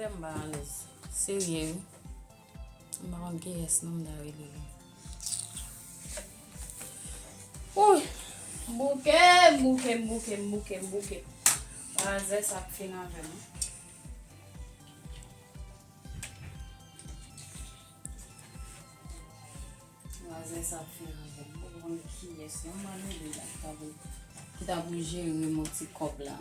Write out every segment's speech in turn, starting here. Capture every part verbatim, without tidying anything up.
M pa alèz. Serye, wi. M pa konn kiyès non m ta rele la. Uy! Bouke, bouke, bouke, bouke, bouke. Razè sa ap fin avè m. Razè sa ap fin avè m. Mwen pa konn kiyès non m pral rele la ki ta pou, ki ta pou jere m yon ti kòb la.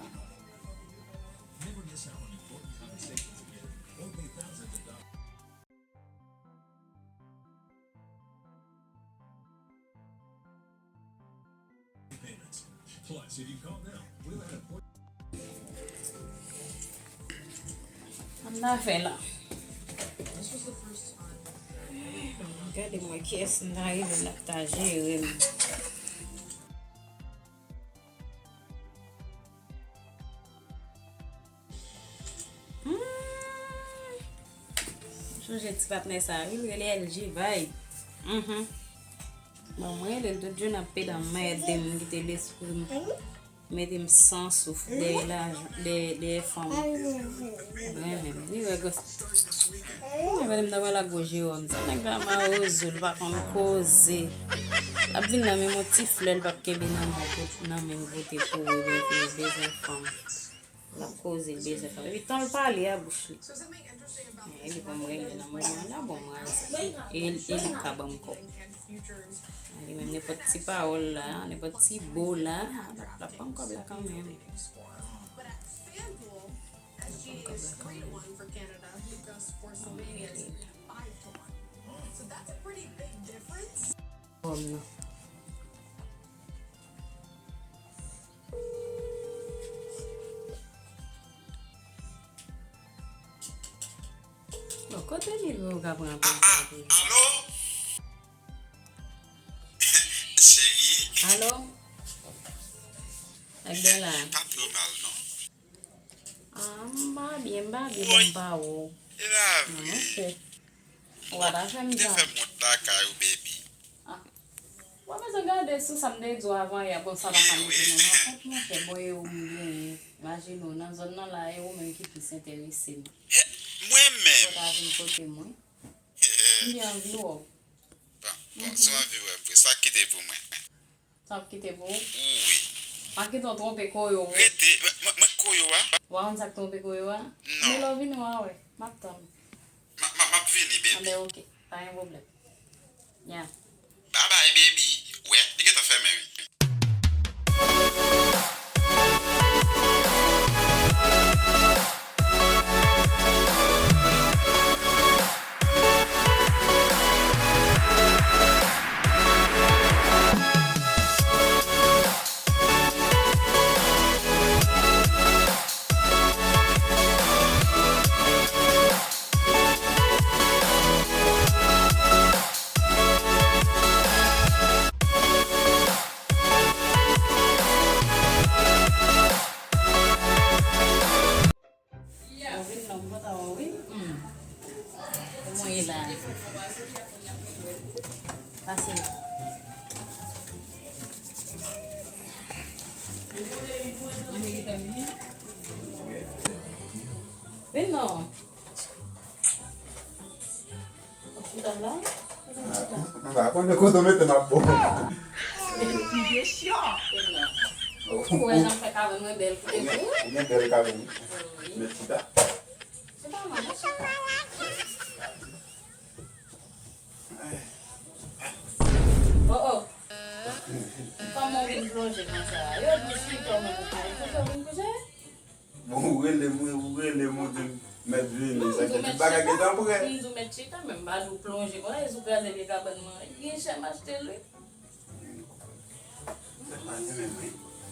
Sa m ta fè la? Gade m wè kiyès m ta rele l ap ta jere m. Hmm. M sonje ti patnè sa, wi, l rele L G Vibe. Mhm. Bon, mwen rele l tout jou nan pedan m, mède m, kite lespri m, mete m san souf dèyè lajan, dèyè, dèyè fanm. Mwen menm, li wè gòs. Mwen menm nan wè la gwo Jewòm. Sa nèg la mawozo, l pa konn koze. L ap vin nan menm yon ti flè, l p ap kenbe nan men, nan men l pote pou ou, li bezwen fanm. L ap koze, l bezwen fanm. Epi tan l pale a bouch li. E li ban m rele nan moman la, bon, m raze. E, e li ka ban m kòb. Li menm, nenpòt ti pawòl la, nenpòt ti bo la, l ap ban m kòb la kanmenm. L ap ban m kòb la kanmenm. Kòb nan. Bon, kote li vre ou ka pran apèl sa tou? Alo? Cheri? Alo? Nèg Bèla? Pa twò mal, non. Ah, m pa byen, m pa byen, bon, m pa wè w. E la vre. Non, monchè. Ou pa ta fè m sa. Te fè m wont lakay ou, baby. Ah. Mwen bezwen gade sou sa m te di w avan yè. Bon, sa pa ka mete moun an kont, monchè. Bon, e ou m genyen. Imajine w, nan zòn nan la, e ou menm ki plis enterese m. E, mwen menm? Fò w ta vin kote m, wi. M byen anvi wè w. Bon, bon, si w anvi wè m vre, sa kite pou mwen. Sa w ap kite pou ou? Wi. Pa kite w twonpe koyo w. Rete, mwen, mwen, mwen koyo a. W a konn sa k twonpe koyo a? Non. Men lè w vini, w a wè. M ap tann ou. M a, m a, m ap vini, baby. Anben, oke. Pa gen pwoblèm. Ya. Bye bye, baby. Wè, li gentan fèmen, wi. Ou vin nan mwen ta wè wi. Hmm. Kòman ye la? Pase. Vin non. Chita la. M pa konnen kote w mete m ap bon. Ou wè jan m fè kabann mwen bèl koute pou ou? Ou gen bèl kabann wi. Wi. Met chita. Chita non, chita. Oh, oh. Kòman w vin plonje konsa? Yo di w chita, w menm ou pa vin kouche, w vin kouche? Bon, ou rele m, ou rele m, ou di m mèt vini, sa vle di tout bagay gentan prè. M di w mèt chita, men m pa di w plonje konsa, e si w kraze pye kabann mwen, li gen chè m achte l wi. Sa k pase menm wi?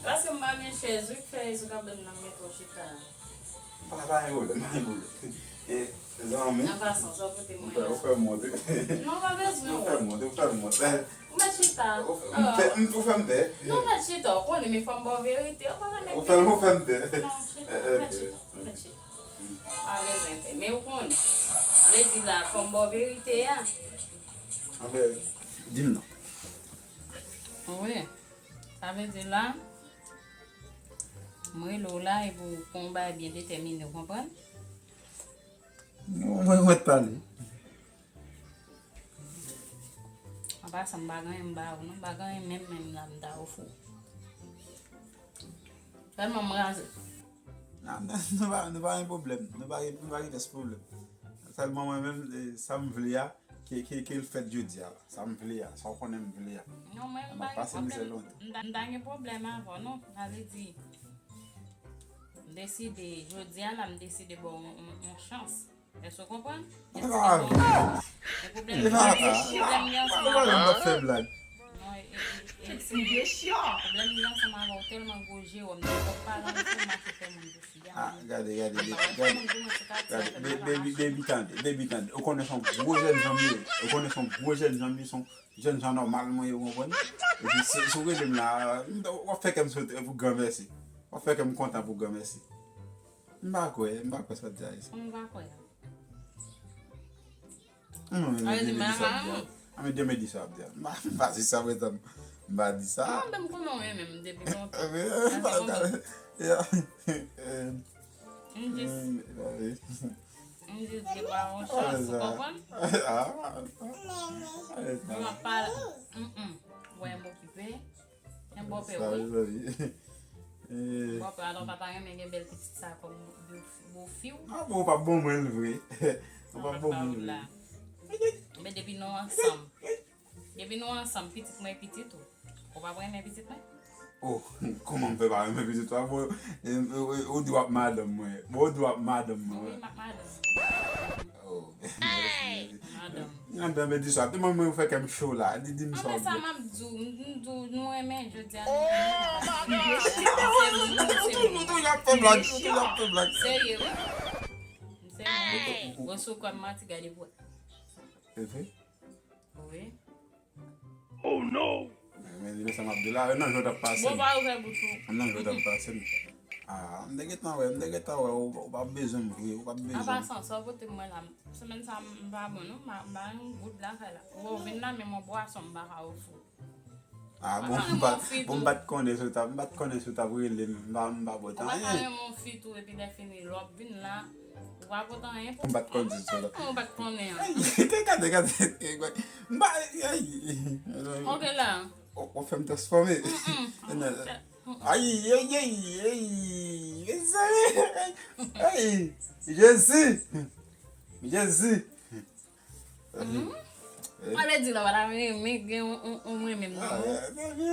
Paske m pa gen chèz wi, k fè e si w kabann nan m mete w chita. Pa, pa gen pwoblèm, pa gen pwoblèm. E, zanmi. An pasan, sa w pote mwen la? Ou fè, ou fè m wont wi. Non, pa bezwen wont. Ou fè m wont, ou fè m wont. Ou mèt chita. Ou fè m pè, m, ou fè m pè. Non, mèt chita, ou konnen, men fò m ba w verite, ou pa ka nèg. Ou fè m, ou fè m pè. Non, chita, mèt chita, mèt chita. Pa bezwen pè, men ou konnen. Vle di la, fò m ba w verite a. Anben, di m non. Wi. Sa vle di la, m rele w la, epi w fè yon bagay byen detèmine, ou konprann? Mwen, mwen t pale. An pasan, m pa gen anyen m ba ou non, m pa gen anyen menm, menm la m ta ofri w. Sèlman m raze. Nan, nan, nou pa, nou pa gen pwoblèm. Nou pa gen, nou pa gen pyès pwoblèm. Sèlman mwen menm, eh, sa m vle a, ke, ke, ke l fèt jodi a la. Sa m vle a, sa w konnen m vle a. Non, mwen, m pa gen pwoblèm. M ta, m ta gen pwoblèm avè w non. Sa vle di, m deside, jodi a la, m deside ba w yon, yon, yon chans. Èske w konprann? Èske w konprann? Men pwoblèm, pwoblèm gen ansanm avè w. Non, e, e, e, e, se pwoblèm gen ansanm avè w tèlman gwo je w, m te fòk pale ansanm mache fè moun pou fi a. Ah, gade, gade, gade, gade, baby, baby, tande, baby, tande. Ou konnen se yon gwo jèn jan m ye. Ou konnen se yon gwo jèn jan m ye, se yon jèn jan nòmal mwen ye, ou konprann? Epi, si, si w rele m la, w ap fè kè m sote pou granmèsi. W ap fè kè m kontan pou granmèsi. M pa kwè, m pa kwè sa w di a. M pa kwè. Mwen menm, demen di sa w ap di a. A, men demen di sa w ap di a. M pa, m pa di sa, mwen tann. M pa di sa. Mwen menm konnen w renmen m depi lontan. M jis, m jis di ba w yon chans, ou konprann? Mwen ap pale, mm, mm. Wè m okipe. Men bòpè w wi. Bòpè, alò papa renmen gen bèl pitit sa kòm bofi w. Ah bon, ou p ap ban mwen l vre. Ou p ap ban mwen l vre. Men depi nou ansanm, depi nou ansanm, pitit mwen e pitit ou. Ou p ap renmen pitit mwen? Oh, kòman m fè pa renmen pitit ou a? Bon, eh, eh, eh, ou di w ap madanm mwen. Bon, ou di w ap madanm mwen. Wi, m ap madanm. Oh, mèsi, mèsi. Madanm. Madanm, men di sa. Te mwen, mwen fè kè m cho la. Di, di m sa w vle. Apre sa, m ap di w, m, m di w, nou renmen, jodi a, nou renmen. Se moun, se moun. Ou toujou ap fè blag, ou toujou ap fè blag. Serye, wi. M serye. Ou, ou, ou. Wè sou kò m manti, gade pou. E vre? Wi. Oh no! Men, men sa m ap di la, nan jwèt ap pase. Bon, pa ouvè bouch ou. Nan jwèt ap pase. Ah, m te gentan wè, m te gentan wè, ou, ou pa bezwen m vre, ou pa bezwen m. An pasan, sa w pote mwen la, semèn sa m pa bon non, m pa, m pa yon goud lakay la. Ou wè, w vin la, men mwen bwason m pa ka ofri w. Ah, bon, m pa, bon, m pa t konnen si w t ap, m pa t konnen si w t ap rele m, m pa, m pa pote anyen. Ou pa ka renmen yon fi tou, epi lè fini, lè w ap vin la, ou pa pote anyen pou m. M pa t konnen si w t ap. Ou pa t konnen an. Ay, gade, gade, gade. M pa, ay. Ok la. Ou, ou fè m transfòme. Ay, ay, ay, ay, mezanmi. Ay, Jezi. Jezi. Mhm. Sa vle di la, w pa ta renmen gen yon, yon, yon mwen menm nan. Ah, mezanmi,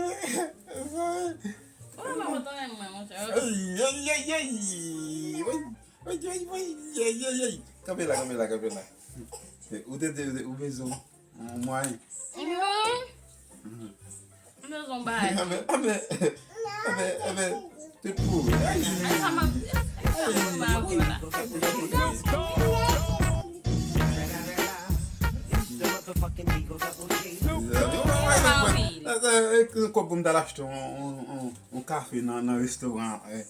mezanmi. Ou pa kontan renmen mwen, monchè. Ay, ay, ay, ay. Woy, woy, woy, woy, ay, ay, ay. Kanpe la, kanpe la, kanpe la. Ou te, te, te, ou bezwen yon mwayen. Mhm. Mhm. M bezwen yon bagay. Anben, anben, anben, anben, tout pou ou. Ay, sa m ap, sa m ap ba ou la. Kòb pou m t al achte yon, yon, yon, yon kafe nan, nan restoran, eh,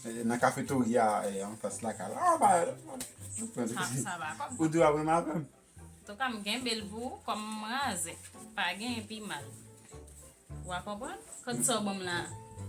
eh, nan kafeterya, eh, anfas lakay la. Ah, ba, sa, sa va, kòb. Ou di w ap renmen avè m? Antouka, m kenbe l pou ou, kòm m raze. Pa gen pi mal. Ou a konprann? Kot sa w ban m la?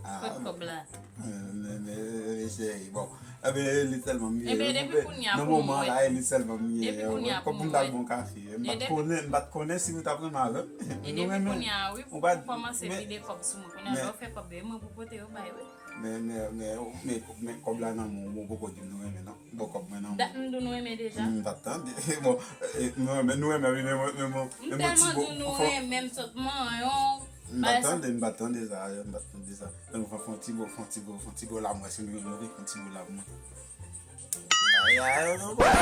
Ah, kot kòb la? Men, men, men, men, cheri, bon. Enben, e li sèlman m ye. Enben, depi kounye a pou mwen. Nan moman la, e li sèlman m ye. Depi kounye a pou mwen. Kòb pou m t al bon kafe. M pa t konnen, m pa t konnen si ou t ap renmen avè m. E depi kounye a, wi, ou kòmanse vide kòb sou mwen. Kounye a, lè w fè kòb yo, e mwen pou pote yo bay, wi. Men, men, men, men, men kòb la nan men w, ou poko di m nou renmen, non. Bon, kòb mwen nan men w. Dat m di w nou renmen deja? M pa t tande. Bon, eh, nou renmen, nou renmen, wi, men mwen, men mwen, men mwen ti bo. M tèlman di w nou renmen, m sot manyen w. M pa t tande, m pa t tande sa, m pa t tande sa. Men mwen fè, fè yon ti bo, fè yon ti bo, fè yon ti bo la, mwen, si nou renmen, fè yon ti bo la pou mwen. Ay, ay, non, bon. Sa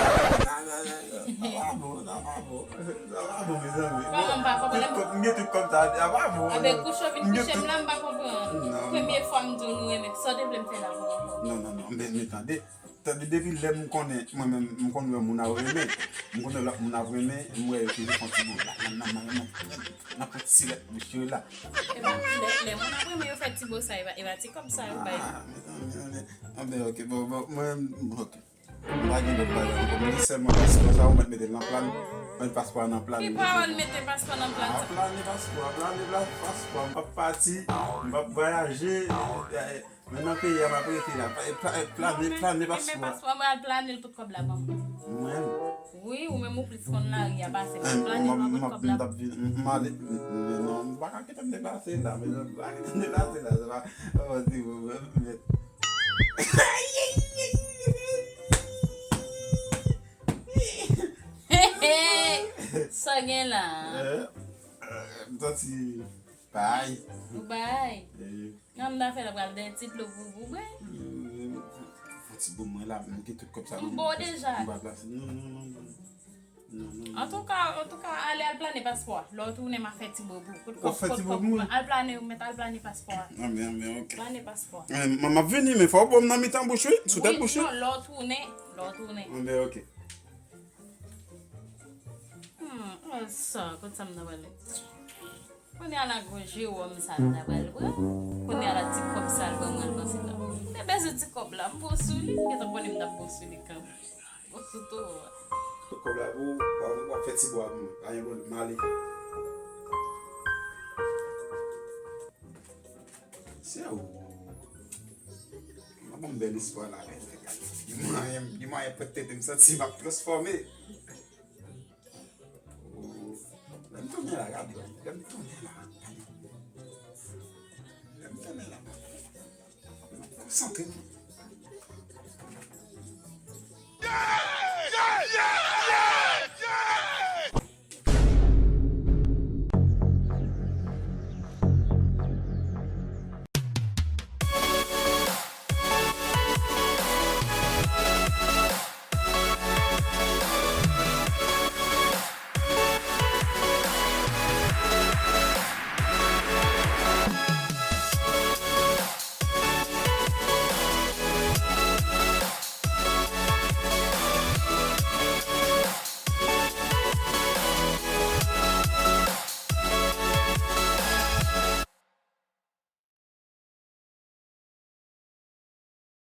pa bon, sa pa bon. Sa pa bon, mezanmi. Kòman m pa konprann? Tout kòb, m gen tout kòb sa, sa pa bon. Anben, kouche w vin kouche m la, m pa konprann. Non, non. Premye fwa m di w nou renmen, sa w te vle m fè la pou ou ankò? Non, non, non, men, men tande. Tande, depi lè m konnen, mwen menm, m konn wè moun ap renmen. M konn wè lòt moun ap renmen, m wè yo toujou fè yon ti bo la, nan, nan, nan, nan, nan, nan pwent silèt bouch yo la. E pa, lè, lè moun ap renmen yo fè ti bo sa, e pa, e pa ti kòb sa yo bay. Ah, mezanmi, anben, ok, bon, bon, mwen, ok. M pa gen lòt bagay ankò. M di sèlman paspò sa, ou mèt mete l nan plan. Mèt paspò a nan plan. Ki pawòl mete paspò nan plan sa? Ah, plane paspò, plane pla-, paspò. M p ap pati, m p ap vwayaje. Eh, eh, Men nan peyi a, m ap rete la. Pla- pla- Plane, plane paspò. Paspò, mwen al plane l pou kòb la ban mwen. Mwen? Wi, ou menm ou plis konn lari a pase m. Al plane l pou kòb la. M ap vin, m ale, men non, m pa ka kite m deplase la, men non, m pa ka kite m deplase la, se pa, oh, si, mwen, mwen, mwen. Sa gen la? Eh, eh, m santi bay. Ou bay? Eh. Nan m ta fè la pral dèyè ti dlo pou, pou bwè. Eh, fò ti bon mwen la, m gen tout kòb sa. M bo deja. M pa plase. Non, non, non, non. Non, non, non. Antouka, antouka, ale al plane paspò a. Lè w tounen, m a fè ti bo pou. Kote kòb, kote kòb pou mwen. Al plane, ou mèt al plane paspò a. Anben, anben, ok. Plane paspò a. Eh, m, m ap vini, men fò w ban m nan mitan bouch, wi. Sou tèt bouch, wi. Non, lè w tounen, lè w tounen. Anben, ok. Hmm, oh, sa, kote sa m nan prale? Kounye a la gwo jewòm sa l ta pral pran. Kounye a la ti kòb sa l ban mwen al panse la. Te bezwen ti kòb la, m bon sou li, gentan konnen m t ap bon sou li kanmenm. Bon sou toro a. Kòb la pou w, w ap fè ti bwa pou mwen. Pa gen pwoblèm, m ale. Se ou. M ap ban m bèl espwa la, men, men, gade. Gen mwayen, gen mwayen pèt tete m santi m ap transfòme. Lè m tounen la, gade, lè m tounen la, gade. Lè m tounen la, m ap konsantre m.